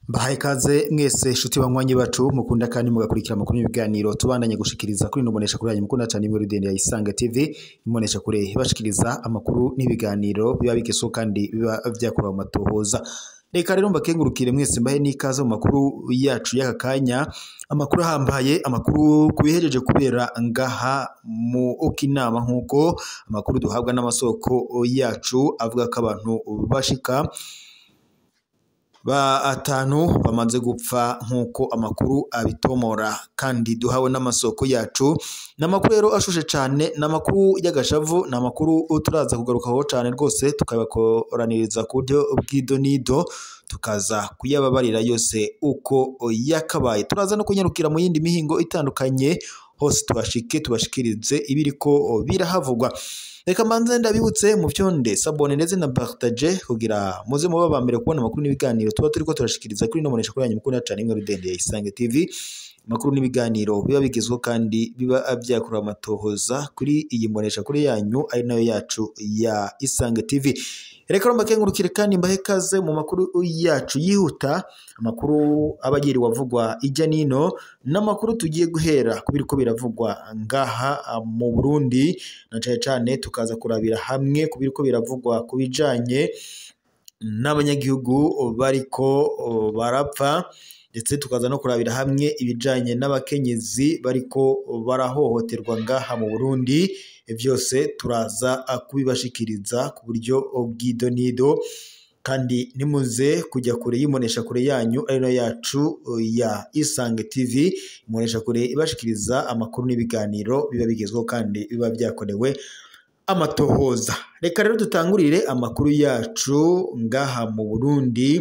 Mbahaye ikaze mwese shuti banywanyi bacu mukunda kandi mugakurikira amakuru n'ibiganiro tubandanye gushikiriza kuri ino kure yanyu mukunda cyane imwe rudende ya Isange TV, imbonesha kure bashikiriza amakuru n'ibiganiro biba bigeso kandi biba vyakorewe amatohoza. Reka rero mbakengurukire mwese mbahe n'ikaze mu makuru yacu y'aka kanya, amakuru ahambaye, amakuru kubihejeje kubera ngaha mu Kinama, nkuko amakuru duhabwa n'amasoko yacu avuga ko abantu bashika batanu bamaze gupfa nkuko amakuru abitomora kandi duhawe n'amasoko yacu. N'amakuru rero ashushe cyane, n'amakuru y'agashavu, n'amakuru turaza kugarukaho cyane rwose, tukabakoraniriza ku buryo bw'idonido, tukaza kuyababarira yose uko yakabaye. Turaza no kunyarukira mu yindi mihingo itandukanye hose, tubashike tubashikirize ibiriko birahavugwa. Reka mbanze ndabibutse mu vyonde sabone ndetse na partage kugira muze muba ba mbere kubona amakuru n'ibiganiro tuba turiko turashikiriza kuri ino mbonesha kuri yanyu mukunda cyane imwe rudende ya Isange TV. Amakuru n'ibiganiro biba bigezweho kandi biba vyakorewe amatohoza kuri iyi mbonesha kuri yanyu ari nayo yacu ya Isange TV. Reka mbakengurukire kandi mbahe ikaze mu makuru yacu yihuta, amakuru aba agiriwe avugwa ijya nino, n'amakuru tugiye guhera ku biriko biravugwa ngaha mu Burundi, na cane cane tukaza kurabira hamwe ku biriko biravugwa ku bijanye n'abanyagihugu bariko barapfa, ndetse tukaza no kurabira hamwe ibijanye n'abakenyezi bariko barahohoterwa ngaha mu Burundi. Vyose turaza kubibashikiriza ku buryo bw'idonido, kandi nimuze kujya kure y'imbonesha kure yanyu ari nayo yacu ya Isange TV, imbonesha kure ibashikiriza amakuru n'ibiganiro biba bigezweho kandi biba byakorewe amatohoza. Reka rero dutangurire amakuru yacu ngaha mu Burundi,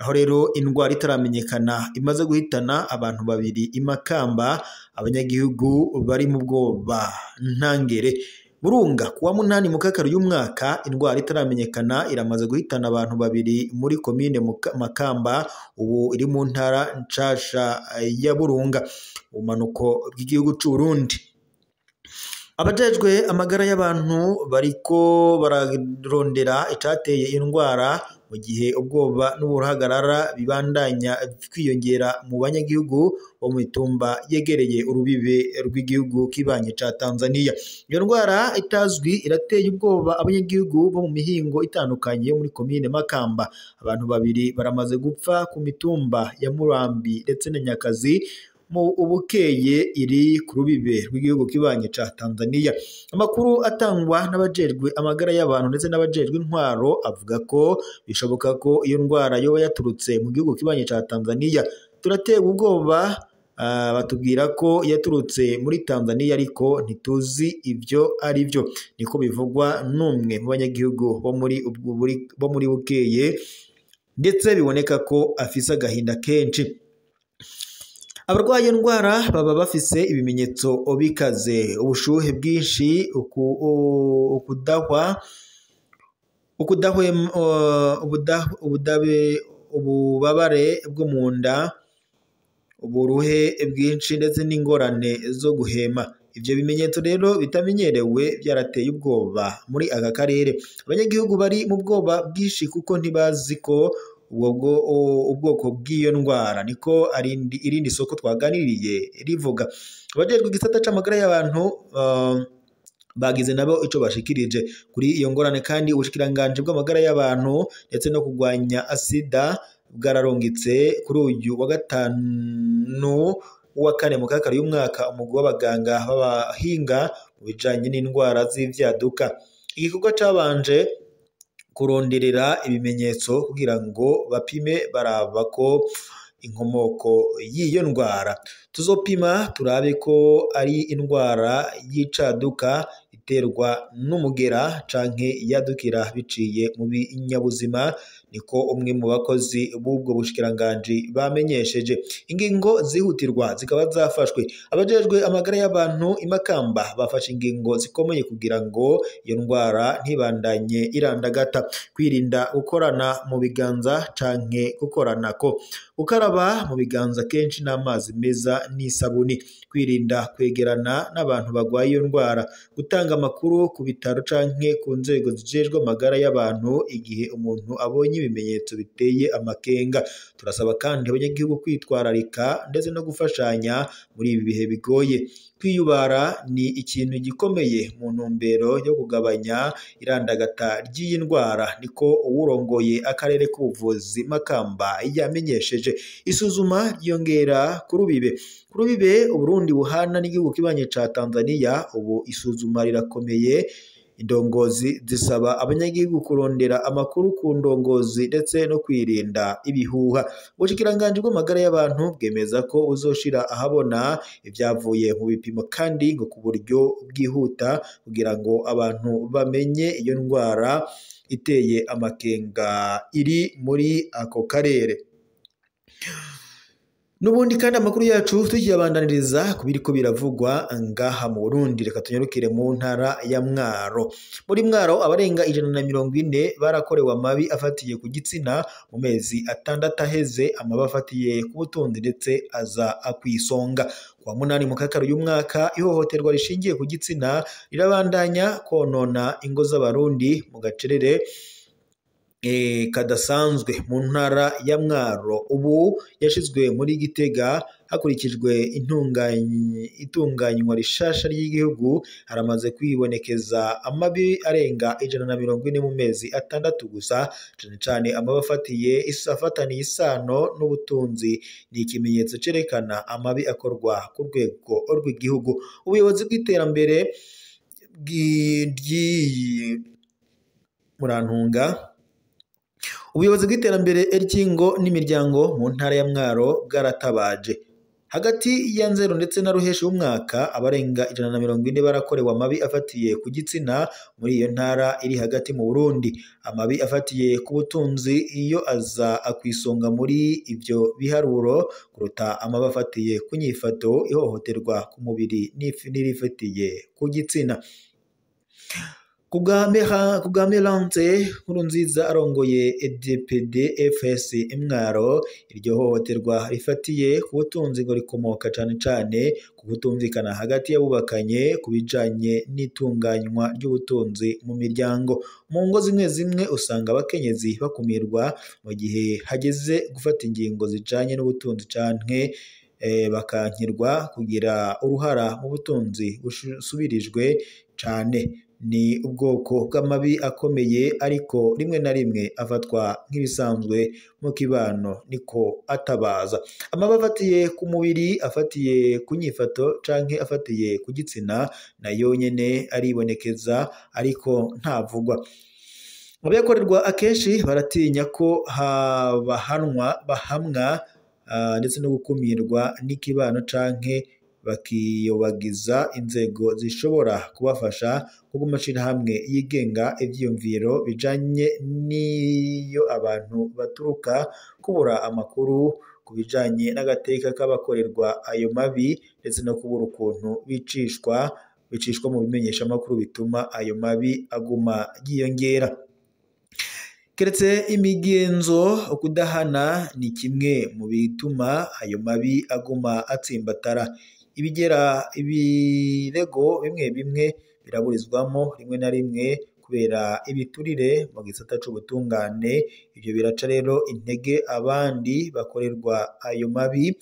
aho rero indwara itaramenyekana imaze guhitana abantu babiri i Makamba, abanyagihugu bari mu bwoba ntangere. Burunga kuwa 8 Mukakaro y'umwaka, indwara itaramenyekana iramaze guhitana abantu babiri muri komine Makamba, ubu iri mu ntara nshasha ya Burunga, ubumanuko bw'igihugu c'u Burundi. Abajejwe amagara y'abantu bariko bararondera icateye indwara mu gihe ubwoba n'ubuhagarara bibandanya kwiyongera mu banyagihugu bo mu mitumba yegereye urubibe rw'igihugu kibanye ca Tanzania. Iyo ndwara itazwi irateye ubwoba abanyagihugu bo mu mihingo itandukanye yo muri komine Makamba. Abantu babiri baramaze gupfa ku mitumba ya Murambi ndetse na Nyakazi mu Ubukeye iri ku rubibe rw'igihugu kibanye ca Tanzania. Amakuru atangwa n'abajejwe amagara y'abantu ndetse n'abajejwe intwaro avuga ko bishoboka ko iyo ndwara yoba yaturutse mu gihugu kibanye ca Tanzania. Turatewe ubwoba, batubwira ko yaturutse muri Tanzania ariko ntituzi ivyo ari byo, niko bivugwa n'umwe mu banyagihugu bo muri Bukeye, ndetse biboneka ko afise agahinda kenshi. Abarwaye indwara baba bafise ibimenyetso bikaze: ubushuhe bwinshi, ukudahwa, ububabare bwo mu nda, uburuhe bwinshi ndetse n'ingorane zo guhema. Ivyo bimenyetso rero bitamenyerewe byarateye ubwoba muri aka karere. Abanyagihugu bari mu bwoba bwinshi kuko ntibazi ko ubwoko bw'iyo ndwara, niko irindi soko twaganiriye rivuga. Abajejwe igisata c'amagara y'abantu bagize nabo ico bashikirije kuri iyo ngorane, kandi ubushikiranganji bw'amagara y'abantu ndetse no kurwanya sida bwararongitse kuri uyu wa 5 wa 4 Mukakaro y'umwaka umugwi w'abaganga b'abahinga mu bijanye n'indwara z'ivyaduka. Igikorwa cabanje kuronderera ibimenyetso kugira ngo bapime baraba ko inkomoko y'iyo ndwara. Tuzopima turabe ko ari indwara y'icaduka iterwa n'umugera canke yadukira biciye mu binyabuzima, niko umwe mu bakozi b'ubwo bushikiranganji bamenyesheje. Ingingo zihutirwa zikaba zafashwe. Abajejwe amagara y'abantu i Makamba bafashe ingingo zikomeye kugira ngo iyo ndwara ntibandanye irandagata. Kwirinda gukorana mu biganza canke gukoranako, gukaraba mu biganza kenshi n'amazi meza n'isabuni, kwirinda kwegerana n'abantu bagwaye iyo ndwara, gutanga amakuru ku bitaro canke ku nzego zijejwe amagara y'abantu igihe umuntu abonye ibimenyetso biteye amakenga. Turasaba kandi abanyagihugu kwitwararika ndetse no gufashanya muri ibi bihe bigoye. Kwiyubara ni ikintu gikomeye mu ntumbero yo kugabanya irandagata ry'iyi ndwara, niko uwurongoye akarere k'ubuvuzi Makamba yamenyesheje. Isuzuma ryiyongera ku rubibe. Ku rubibe Uburundi buhana n'igihugu kibanye ca Tanzania, ubu isuzuma rirakomeye. Indongozi zisaba abanyagihugu kurondera amakuru ku ndongozi ndetse no kwirinda ibihuha. Ubushikiranganji bw'amagara y'abantu bwemeza ko buzoshira ahabona ivyavuye mu bipimo kandi ngo ku buryo bwihuta kugira ngo abantu bamenye iyo ndwara iteye amakenga iri muri ako karere. Nubundi kandi amakuru yacu tukiyabandaniriza ku biriko biravugwa ngaha mu Burundi, reka tunyarukire mu ntara ya Mwaro. Muri Mwaro abarenga 140 barakorewe amabi afatiye ku gitsina mu mezi 6 aheze, amabi afatiye ku butunzi ndetse aza kwisonga. Kuwa 8 Mukakaro y'umwaka, ihohoterwa rishingiye ku gitsina rirabandanya konona ingo z'Abarundi mu gacerere kadasanzwe mu ntara ya Mwaro. Ubu yashizwe muri Gitega hakurikijwe itunganywa rishasha ry'igihugu. Haramaze kwibonekeza amabi arenga 140 mu mezi 6 gusa, cane cane amabi afatiye afataniye isano n'ubutunzi. Ni ikimenyetso cerekana amabi akorwa ku rwego rw'igihugu. Ubuyobozi bw'iterambere murantunga Ubuyobozi bw'iterambere ry'ingo n'imiryango mu ntara ya Mwaro bwaratabaje. Hagati ya Nzero ndetse na Ruheshi w'umwaka, abarenga 140 barakorewe amabi afatiye ku gitsina muri iyo ntara iri hagati mu Burundi. Amabi afatiye ku butunzi iyo aza akwisonga muri ivyo biharuro kuruta amabi afatiye ku nyifato, ihohoterwa ku mubiri n'irifatiye ku gitsina. Kubwa Merante Nkurunziza arongoye EDPD FS Mwaro, iryo hohoterwa rifatiye ku butunzi ngo rikomoka cane cane ku kutumvikana hagati y'abubakanye ku bijanye n'itunganywa ry'ubutunzi mu miryango. Mu ngo zimwe zimwe usanga abakenyezi bakumirwa mu gihe hageze gufata ingingo zijanye n'ubutunzi canke bakankirwa kugira uruhara mu butunzi busubirijwe cane. Ni ubwoko bw'amabi akomeye ariko rimwe na rimwe afatwa nk'ibisanzwe mu kibano, niko atabaza. Amabi afatiye ku mubiri, afatiye ku nyifato canke afatiye ku gitsina nayo nyene aribonekeza ariko ntavugwa. Abayakorerwa akenshi baratinya ko bahamwa ndetse no gukumirwa n'ikibano canke bakiyobagiza inzego zishobora kubafasha nko amashirahamwe yigenga, ivyiyumviro bijanye n'iyo abantu baturuka, kubura amakuru ku bijanye n'agateka k'abakorerwa ayo mabi ndetse no kubura ukuntu bicishwa mu bimenyeshamakuru bituma ayo mabi aguma yiyongera. Keretse imigenzo, ukudahana ni kimwe mu bituma ayo mabi aguma atsimbatara. Ibirego bimwe bimwe biraburizwamo rimwe na rimwe kubera ibiturire mu gisata c'ubutungane. Ivyo biraca rero intege abandi bakorerwa ayo mabi,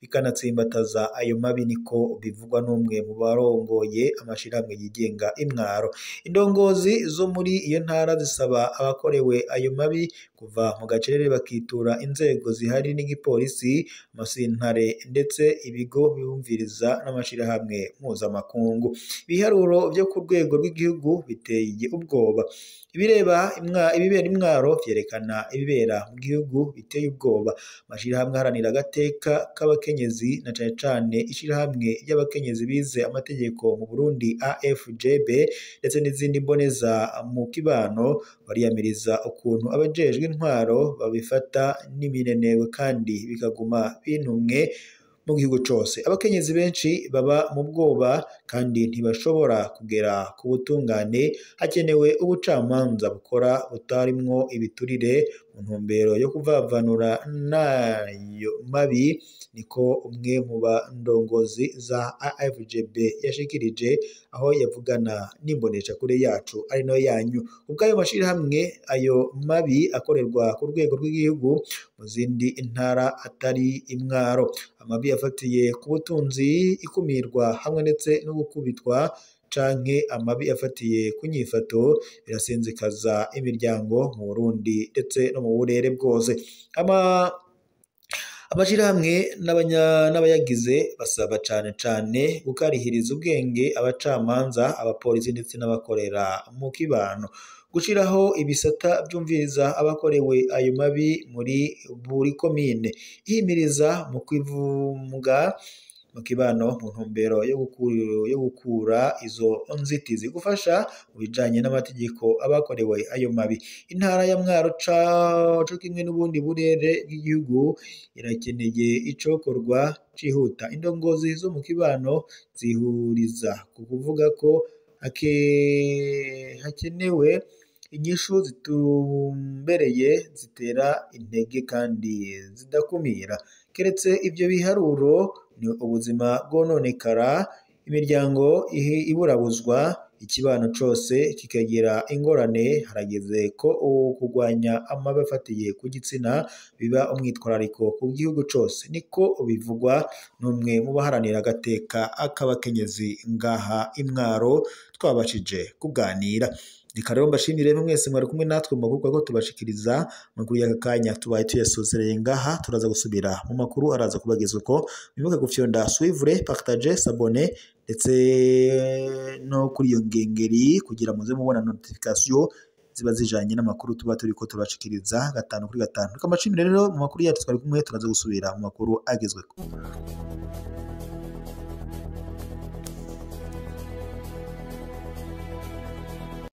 bikanatsimbataza ayo mabi, niko bivugwa n'umwe mu barongoye amashirahamwe yigenga Imwaro. Indongozi zo muri iyo ntara zisaba abakorewe ayo mabi kuva mu gacerere bakitura inzego zihari n'igipolisi, amasentare ndetse ibigo bibumviriza n'amashirahamwe mpuzamakungu. Ibiharuro vyo ku rwego rw'igihugu biteye ubwoba. ubwoba. Ibibera imwaro vyerekana ibibera mu gihugu biteye ubwoba. Amashirahamwe aharanira agateka k'abakenyezi na cane cane ishirahamwe ry'abakenyezi bize amategeko mu Burundi AFJB ndetse n'izindi mboneza mu kibano bariyamiriza ukuntu abajejwe intwaro babifata n'iminenewe kandi bikaguma bintumwe mu gihugu cose. Abakenyezi benshi baba mu bwoba kandi ntibashobora kugera ku butungane. Hakenewe ubucamanza bukora butarimwo ibiturire mu ntumbero yo kuvavanura n'ayo mabi, niko umwe mu bandongozi za AFJB yashikirije aho yavugana n'imboneshakure yacu ari nayo yanyu. Ubw'ayo mashirahamwe ayo mabi akorerwa ku rwego rw'igihugu mu zindi ntara atari imwaro. Amabi afatiye ku butunzi, ikumirwa hamwe ndetse no gukubitwa canke amabi afatiye ku nyifato birasinzikaza imiryango mu Burundi ndetse no mu burere bwose. Amashirahamwe n'abayagize basaba cane cane gukarihiriza ubwenge abacamanza, abapolisi ndetse n'abakorera mu kibano, gushiraho ibisata vyumviriza abakorewe ayo mabi muri buri komine, ihimiriza mu kwivuga mu kibano mu ntumbero yo gukura izo nzitizi, gufasha mu bijanye n'amategeko abakorewe ayo mabi. Intara ya Mwaro co kimwe n'ubundi burere bw'igihugu irakeneye icokorwa cihuta. Indongozi zo mu kibano zihuriza ku kuvuga ko hakenewe inyishu zitumbereye zitera intege kandi zidakumira. Keretse ivyo biharuro ni ubuzima bwononekara, imiryango iburabuzwa, ikibano cose kikagira ingorane. Harageze ko kurwanya amabi afatiye ku gitsina biba umwitwarariko ku gihugu cose, niko bivugwa n'umwe mu baharanira agateka k'abakenyezi ngaha imwaro twabashije kuganira. Reka rero mbashimire mwese mwari kumwe natwe mu makuru ko tubashikiriza amakuru y'aka kanya tubaye tuyasozereye ngaha. Turaza gusubira mu makuru araza kubageza uko. Mwibuke gufyonda suivre, partager, s'abonner ndetse no kuri iyo ngengeri kugira muze mubona notification ziba zijanye n'amakuru tuba turiko tubashikiriza 5 kuri 5. Reka mbashimire rero mu makuru yacu twari kumwe, turaza gusubira mu makuru agezweho.